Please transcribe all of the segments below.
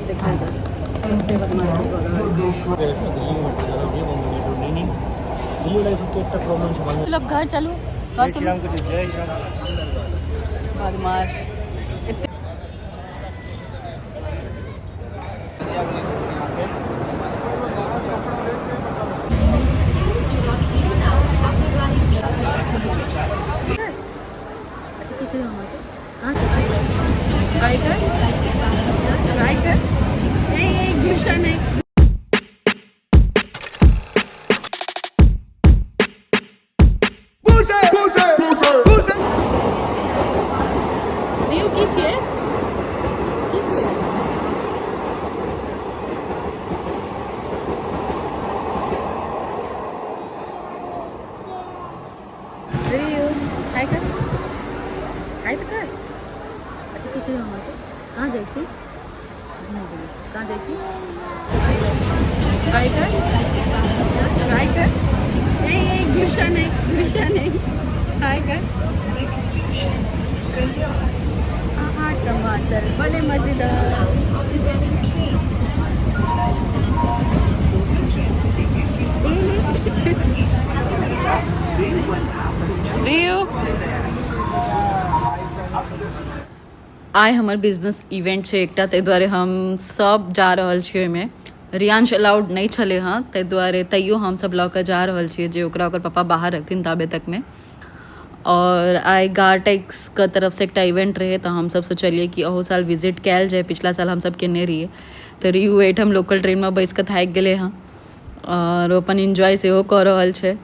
देखियौ बदमाशी कऽ रहल छै। मतलब घर चलू, घर चलू। बदमाश। अच्छा, पीछे ट्राई कर, ट्राई कर। नहीं, गुस्सा नहीं। रियू, की छियै? की छियै? रियू, हाय कर, हाय तऽ कर। अच्छा, पीछे हम कहाँ जाइ छी? कहाँ जाइ छी? ट्राई कर, ट्राई कर। नहीं, गुस्सा नहीं, गुस्सा नहीं। हाय कर। आहा, टमाटर बड़े मजेदार। रियू, आइ हमर बिजनेस इवेंट छै एकटा, ताहि दुआरे हम सब जा रहल छियै। ओहिमे रियांश अलाउड नहि छलै हँ, ताहि दुआरे तैयो हमसब लऽ कऽ जा रहल छियै जे ओकरा ओकर पापा बाहर रखथिन ताबे तकमे। आओर आइ गार्टेक्सके तरफसँ एकटा इवेंट रहै, तऽ हमसब सोचलियै कि अहू साल विजिट कयल जाय। पिछला साल हमसब केने रहियै। तऽ रियू एहिठाम लोकल ट्रेनमे बैस कऽ थाकि गेलै हँ आओर ओ अपन एन्जॉय सेहो कऽ रहल छै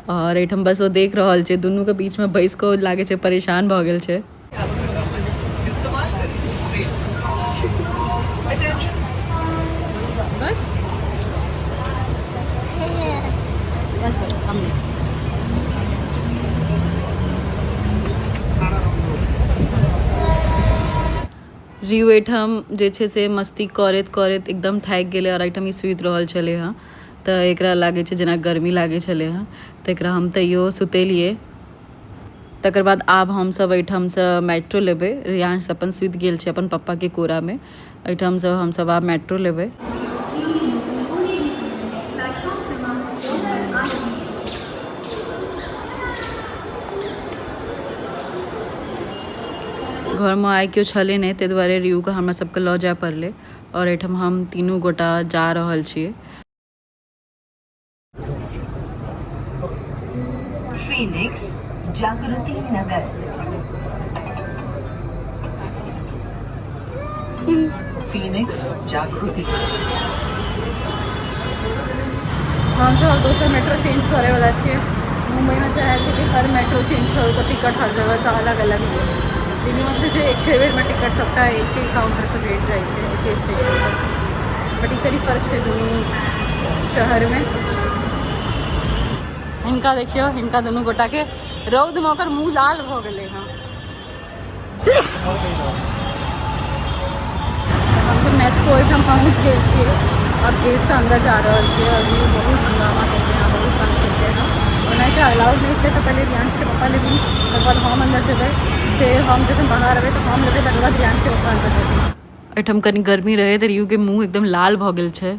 आओर एहिठाम बस ओ देख रहल छै। दुनूके बीचमे बैस कऽ लागै छै परेशान भऽ गेल छै। बस बस बस, हम नहीं। रियू एहिठाम जे छै से मस्ती करैत करैत एकदम थाकि गेलै आओर एहिठाम ई सुति रहल छलै हँ, तऽ एकरा लागै छै जेना गर्मी लागै छलै हँ, तऽ एकरा हम तैयो सुतेलियै। तकर बाद आब हमसब एहिठामसँ मेट्रो लेबै। रियांश अपन सुति गेल छै अपन पप्पाके कोरामे। एहिठामसँ हमसब आब मेट्रो लेबै। घरमे आइ केओ छलै नहि, ताहि दुआरे रियूके हमरा सबके लऽ जाय पड़लै आओर एहिठाम हम तीनू गोटा जा रहल छियै। फिनिक्स जागृति नगर, फिनिक्स जागृति। हमसब दोसर मेट्रो चेंज करैवला छियै। मुम्बईमे चाहै छै कि हर मेट्रो चेंज करू तऽ टिकट हर जगहसँ अलग अलग दियौ। दिल्लीमे छै जे एके बेरमे टिकट सबटा एके काउंटरसँ भेट जाइ छै, एके स्टेशनसँ। बट ई कनि फर्क छै दुनू शहरमे। हिनका देखियौ, हिनका दुनू गोटाके रौदमे ओकर मुँह लाल भऽ गेलै हँ। हमसब नेस्को ओहिठाम पहुँच गेल छियै और गेटसँ अन्दर जा रहल छियै और व्यू बहुत हंगामा केलकै हँ, बहुत तंग केलकै हँ। ओना एकरा अलाउड नहि छै, तऽ पहिले रियांशके पप्पा लेथिन, तकर बाद हम अन्दर जेबै। फेर हम जखन बाहर एबै तऽ हम लेबै, तकर बाद रियांशके पप्पा अन्दर जेथिन। एहिठाम कनि गर्मी रहै तऽ रियूके मुँह एकदम लाल भऽ गेल छै।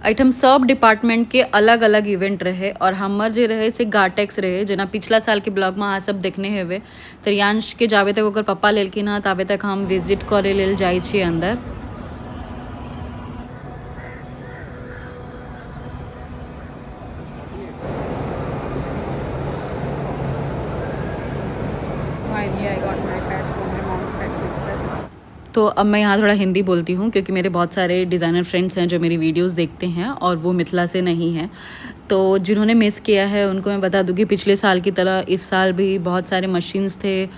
एहिठाम सब डिपार्टमेंटके अलग अलग इवेंट रहै और हमर जे रहै से गार्टेक्स रहै। जेना पिछला सालके ब्लॉगमे अहाँ सब देखने हेबै। तऽ रियांशके जाबे तक ओकर पप्पा लेलखिन हँ, ताबे तक हम विजिट करै लेल जाइ छियै अन्दर। Finally, I got my patch from my mom's Fashion Express. तो अब मैं यहाँ थोड़ा हिंदी बोलती हूँ, क्योंकि मेरे बहुत सारे डिज़ाइनर फ्रेंड्स हैं जो मेरी वीडियोस देखते हैं और वो मिथिला से नहीं हैं। तो जिन्होंने मिस किया है उनको मैं बता दूँ कि पिछले साल की तरह इस साल भी बहुत सारे मशीन्स थे,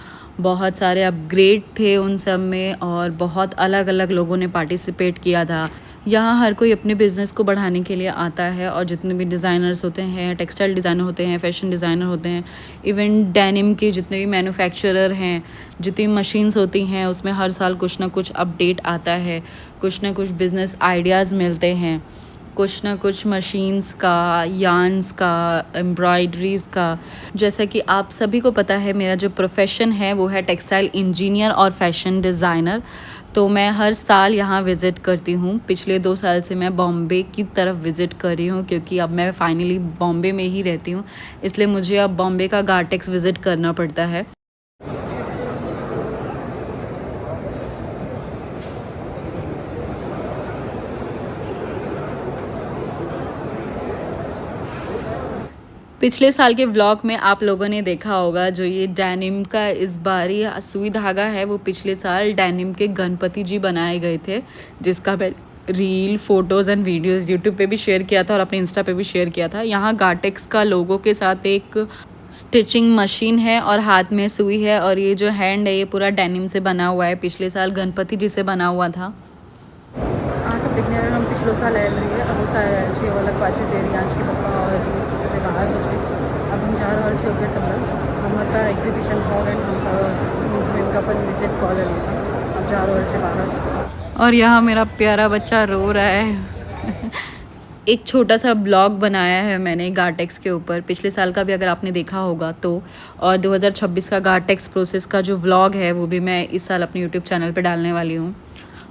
बहुत सारे अपग्रेड थे उन सब में और बहुत अलग अलग लोगों ने पार्टिसिपेट किया था। यहाँ हर कोई अपने बिज़नेस को बढ़ाने के लिए आता है और जितने भी डिज़ाइनर्स होते हैं, टेक्सटाइल डिज़ाइनर होते हैं, फैशन डिज़ाइनर होते हैं, इवन डेनिम के जितने भी मैन्युफैक्चरर हैं, जितनी मशीन्स होती हैं, उसमें हर साल कुछ ना कुछ अपडेट आता है, कुछ ना कुछ बिज़नेस आइडियाज़ मिलते हैं, कुछ ना कुछ मशीन्स का, यार्न्स का, एम्ब्रॉयडरीज़ का। जैसा कि आप सभी को पता है, मेरा जो प्रोफेशन है वो है टेक्सटाइल इंजीनियर और फैशन डिज़ाइनर। तो मैं हर साल यहाँ विज़िट करती हूँ। पिछले 2 साल से मैं बॉम्बे की तरफ विज़िट कर रही हूँ, क्योंकि अब मैं फाइनली बॉम्बे में ही रहती हूँ, इसलिए मुझे अब बॉम्बे का गार्टेक्स विज़िट करना पड़ता है। पिछले साल के व्लॉग में आप लोगों ने देखा होगा जो ये डेनिम का इस बारी सुई धागा है, वो पिछले साल डेनिम के गणपति जी बनाए गए थे, जिसका मैं reel, photos and videos YouTube पे भी शेयर किया था और अपने इंस्टा पे भी शेयर किया था। यहाँ गार्टेक्स का लोगों के साथ एक स्टिचिंग मशीन है और हाथ में सुई है, और ये जो हैंड है ये पूरा डेनिम से बना हुआ है, पिछले साल गणपति जी से बना हुआ था। अहाँ सब देखने हेबै, हम पिछलो साल आयल रहियै, अहू साल आयल छियै। ओ अलग बात छै जे रियांशके पप्पा और चचा से बाहरमे छै। आब हम जा रहल छी ओकरे सब लग। हमर तऽ एग्जीबिशन भऽ गेल, हम तऽ घुमिकऽ अपन विजिट कऽ लेलियै, आब जा रहल छी बाहर। और यहाँ मेरा प्यारा बच्चा रो रहा है। एक छोटा सा ब्लॉग बनाया है मैंने गार्टेक्स के ऊपर, पिछले साल का भी अगर आपने देखा होगा तो, और 2026 का गार्टेक्स प्रोसेस का जो व्लॉग है वो भी मैं इस साल अपने यूट्यूब चैनल पे डालने वाली हूँ।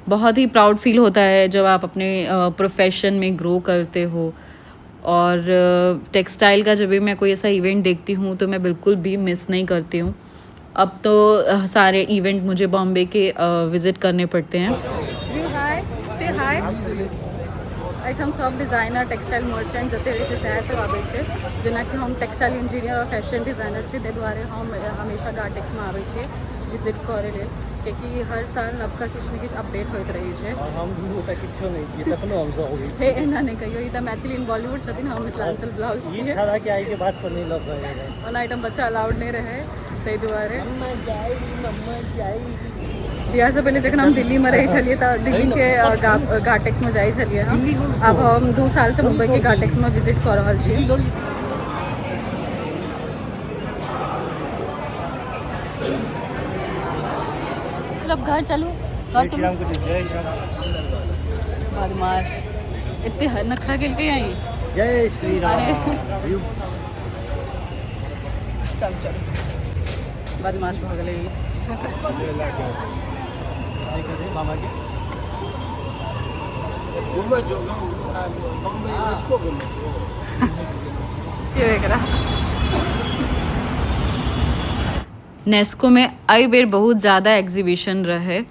बहुत ही प्राउड फील होता है जब आप अपने प्रोफेशन में ग्रो करते हो, और टेक्सटाइल का जब भी मैं कोई ऐसा इवेंट देखती हूँ तो मैं बिल्कुल भी मिस नहीं करती हूँ। अब तो सारे इवेंट मुझे बॉम्बे के विज़िट करने पड़ते हैं। हाय, से हाय। एहिठाम सब डिजाइनर, टेक्सटाइल मर्चेंट जते होइ छै सएह सब आबै छै। जेनाकि हम टेक्सटाइल इंजीनियर और फैशन डिजाइनर छी, ताहि दुआरे हम हमेशा गार्टेक्समे आबै छियै विजिट करै लेल, कियाकि हर साल नवका किछु ने किछु अपडेट होइत रहै छै। हम दुनू गोटा किछो नहि छियै, तखनो हमसब अबै हे, एना नहि कहियौ, ई तऽ मैथिली इन बॉलीवुड छथिन, हम मिथिलाञ्चल ब्लॉग छी। छियै। ई छाड़ा के आई के बात से नहीं लग रहे हैं। ओना एहिठाम बच्चा अलाउड नहि रहै ताहि दुआरे। मम्मा जाई, मम्मा जाई। बियाहसँ पहिले जखन हम दिल्लीमे रहै छलियै तऽ दिल्लीके गार्टेक्समे जाइ छलियै हम। आब हम 2 सालसँ मुम्बईके गार्टेक्समे विजिट कऽ रहल छी। मतलब घर चलू। जय श्री राम को जय श्री राम। बदमाश एते नखरा केलकै आई। जय श्री राम। अरे। चल चल, बदमाश भऽ गेलै ई। मामा के नेस्को में एहि बेर बहुत ज़्यादा एग्जीबिशन रहे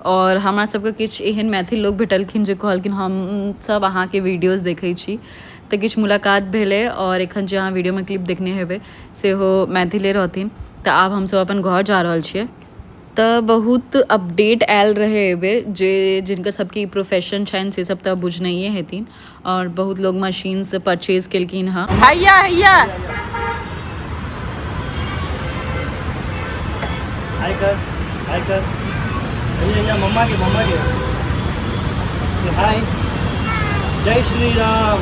और हमरा सबके किछु एहन मैथिल लोग भेटलखिन जे कहलखिन हम सब अहाँके वीडियोज़ देखै छी, तऽ किछु मुलाकात भेलै। और एखन जे अहाँ वीडियोमे क्लिप देखने हेबै सेहो मैथिले रहथिन। तऽ आब हमसब अपन घर जा रहल छियै। तऽ बहुत अपडेट आयल रहै एहिबेर, जे जिनकर सबके ई प्रोफेशन छनि से सब तऽ बुझनैए हेथिन, और बहुत लोग मशीन्स परचेज केलखिन हँ। हैया हैया हाय कर, हाय कर, भैया मम्मा के, मम्मा के हाय, जय श्री राम।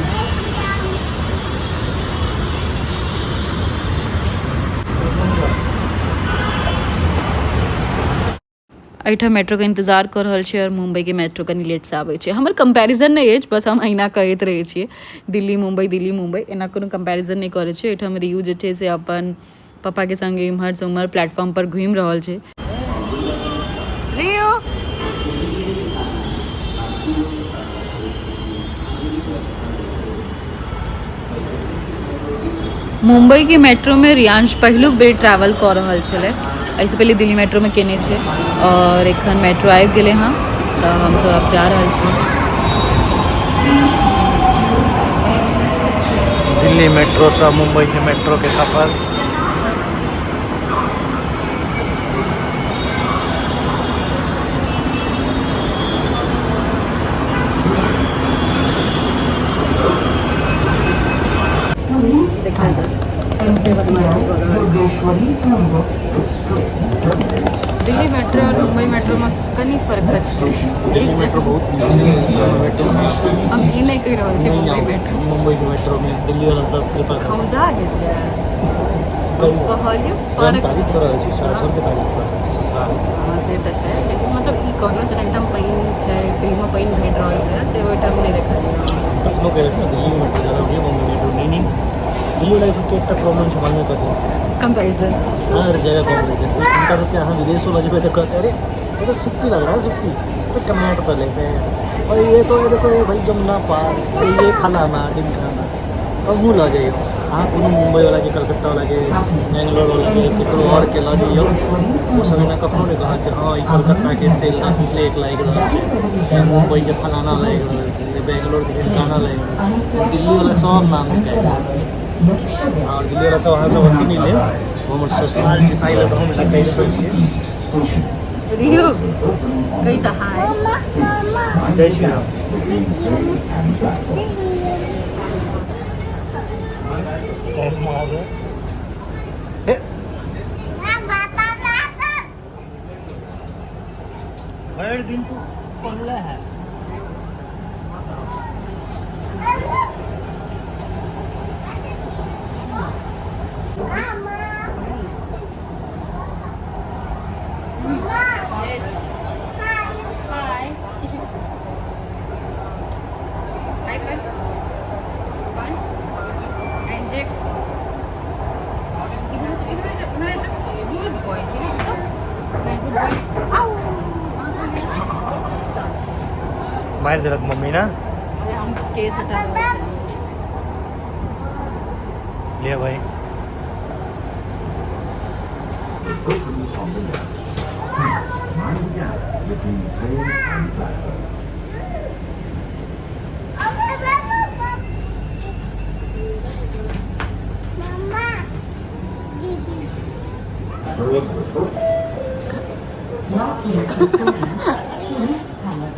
एहिठाम मेट्रोके इंतजार कऽ रहल छियै और मुम्बईके मेट्रो कनि लेटसँ आबै छै। हमर कंपैरिजन नहि अछि, बस हम अहिना कहैत रहै छियै दिल्ली मुम्बई, दिल्ली मुम्बई, एना कोनो कंपैरिजन नहि करै छियै। एहिठाम रियू जे छै से अपन पप्पाके संगे इम्हरसँ उम्हर प्लेटफॉर्म पर घुमि रहल छै। रियू मुम्बई के मेट्रो में रियांश पहिलुक बेर ट्रैवल कऽ रहल छलै, एहिसँ पहिले दिल्ली मेट्रोमे केने छै। और एखन मेट्रो आबि गेलै हँ, तऽ हमसब आब जा रहल छी। दिल्ली मेट्रो से मुंबई के मेट्रो के सफर। देखा बदमाशी कऽ रहल छै। दिल्ली मेट्रो और मुंबई मेट्रो में कनी फर्क तऽ छै। एक मेट्रो जगह बहुत नीक छै मेट्रो। हम ई नहि कहि रहल छी मुंबई मेट्रो। मुंबई के मेट्रो में दिल्ली वाला सब कृपा करू। हम जा गेलियै। कहू। कहलियै हम फर्क तारीफ छै। कऽ रहल छी, ससुर के तारीफ कऽ रहल छी, ससुराल। हँ, से तऽ छै, लेकिन मतलब ई कहलहुँ जेना एकठाम पानि छै, फ्रीमे पानि भेट रहल छलै, से ओहिठाम नहि देखलियै। तखनो कहि रहल छी ने, दिल्ली के मेट्रो ज्यादा बढ़िया, मुंबई मेट्रो नहीं। नहीं, दिल्ली वाला सबके एकटा प्रॉब्लम छै, मालूम है कथी? कंपैरिजन। हर जगह कॉम्पिटिशन। हुनका सबके अहाँ विदेशो लऽ जेबै तऽ कहते, अरे ये तो सिप्पी लग रहा है, सिप्पी तो कनाट पैलेस है और ये तो ये देखो, ये भाई जमुना पार, ये फलाना ढिमकाना। कहूँ लऽ जइयौ अहाँ कोनो मुम्बईवलाके, कलकत्तावलाके, बेंगलोरवलाके, ककरो आओरके लऽ जइयौ, ओ सब एना कखनो नहि कहत जे हँ, ई कलकत्ताके सेल लेक लागि रहल छै, ई मुम्बईके फलाना लागि रहल छै, ई बेंगलोरके ढिमकाना लागि रहल छै। दिल्लीवला सब नाम निकालि लेत। आओर दिल्लीवला सब, अहाँ सब अथी नहि लेब, ओ हमर ससुराल छै, ताहि लए तऽ हम एना कहि रहल छियै। रियू, कही तऽ हाय। जय श्री राम। स्टाइल मार हे। भरि दिन तू पढ़ले है। हाय, हाय कर। वन एंड इधर आ, इधर आ, इधर आ। गुड बॉय छी ने तू तो। गुड बॉय, आउ। मारि देलक मम्मी ना। अरे, हम केस हटा रहल छी। ले भाई। On the left. Mind the gap between train and platform. Mama, दीदी। Doors will open. Daddy, daddy.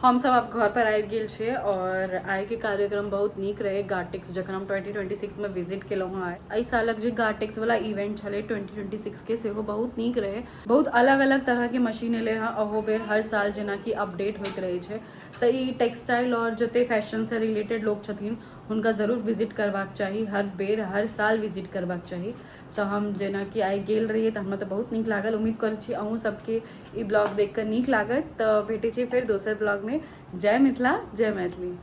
हम सब आब घर पर आबि गेल छियै और आइके कार्यक्रम बहुत नीक रहै। गार्टेक्स जखन हम 2026मे विजिट केलहुँ हँ, एहि सालक जे गार्टेक्स वाला इवेंट छलै 2026के, सेहो बहुत नीक रहै। बहुत अलग अलग तरहके मशीन एलै हँ अहो बेर, हर साल जेनाकि अपडेट होइत रहै छै। तऽ ई टेक्सटाइल और जते फैशनसँ रिलेटेड लोक छथिन, हुनका जरूर विजिट करबाक चाही, हर बेर, हर साल विजिट करबाक चाही। तऽ हम जेनाकि आइ गेल रहियै तऽ हमरा तऽ बहुत नीक लागल। उम्मीद करै छी अहूँ सबके ई ब्लॉग देख कऽ नीक लागत। तऽ भेटै छी फेर दोसर ब्लॉगमे। जय मिथिला, जय मैथिली।